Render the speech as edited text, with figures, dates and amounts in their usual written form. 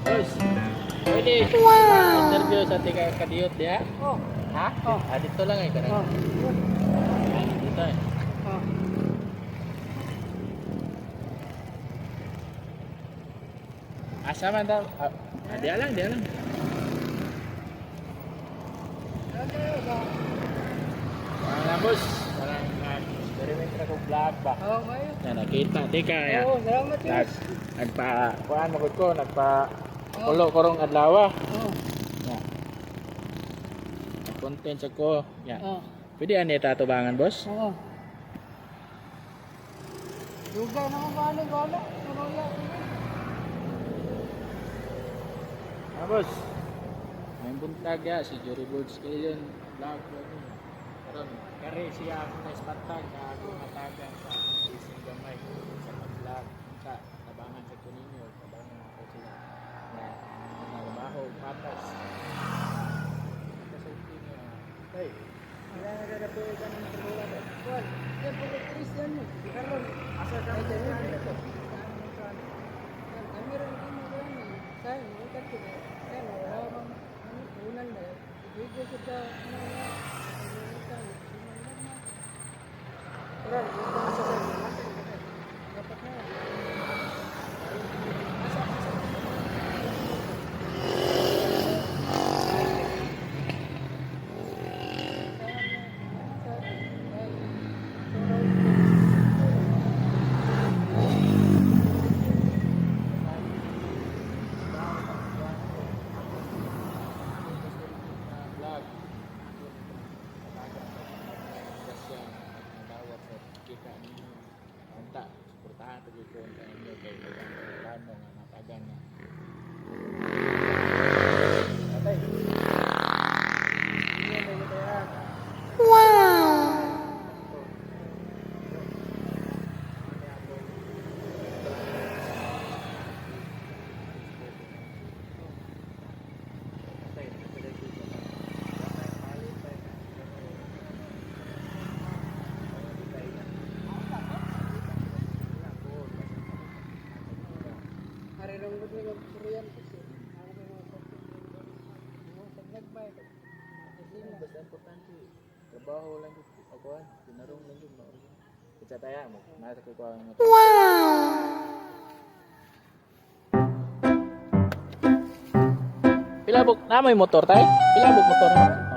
Boss, pwede. Wow! Interview sa tika kadiyot diha? Oh. Ha? Oh. Ah, dito lang eh. Kanang. Oh. Ah, dito eh. Oh. Asa man daw? Ah, ah, diha lang, diha lang. Wala, boss. Parang experiment na kong vlog ba? Oh, kayo. Na nakita, tika ya. Oh, salamat yun. Nagpa, kuan mo ko, nagpa kulo korong adlaw. Oh. Ya. Content sa ko. Ya. Oh. Pwede ani tatubangan, boss? Oo. Dugay naman ba ano gala? Ano Ah, boss. May buntag ya si Jerry Birds kayo yun. Vlog ko ni. Karon kare siya akong naispatag na ako matagan sa akong ising gamay sa pag-vlog. Sa tabangan sa kuninyo, tabangan ako sila na mga trabaho, patas. Kasulti niya. Hey, wala na gagabi ka ng tulungan eh. Kuan, yan po Christian mo. Karon Asa ka ay mo tayo ito? ito. Kami rin mo ko yan eh. Sa bukan ko. Sa wala bang ano unan na. Video ko sa ano na. Karon, asa sa dapat na. Asa asa. Vlog. Kasi nadawat sa kita ninyo. Unta, suportahan ko ko unta ninyo kay ang plano nga matagan nga. Atay. Basta importante, trabaho lang yun. Ako, tinarong lang yun. Kitsa tayo mo. Mata ko ko ang Pila buk na may motor tay? Pila buk motor na?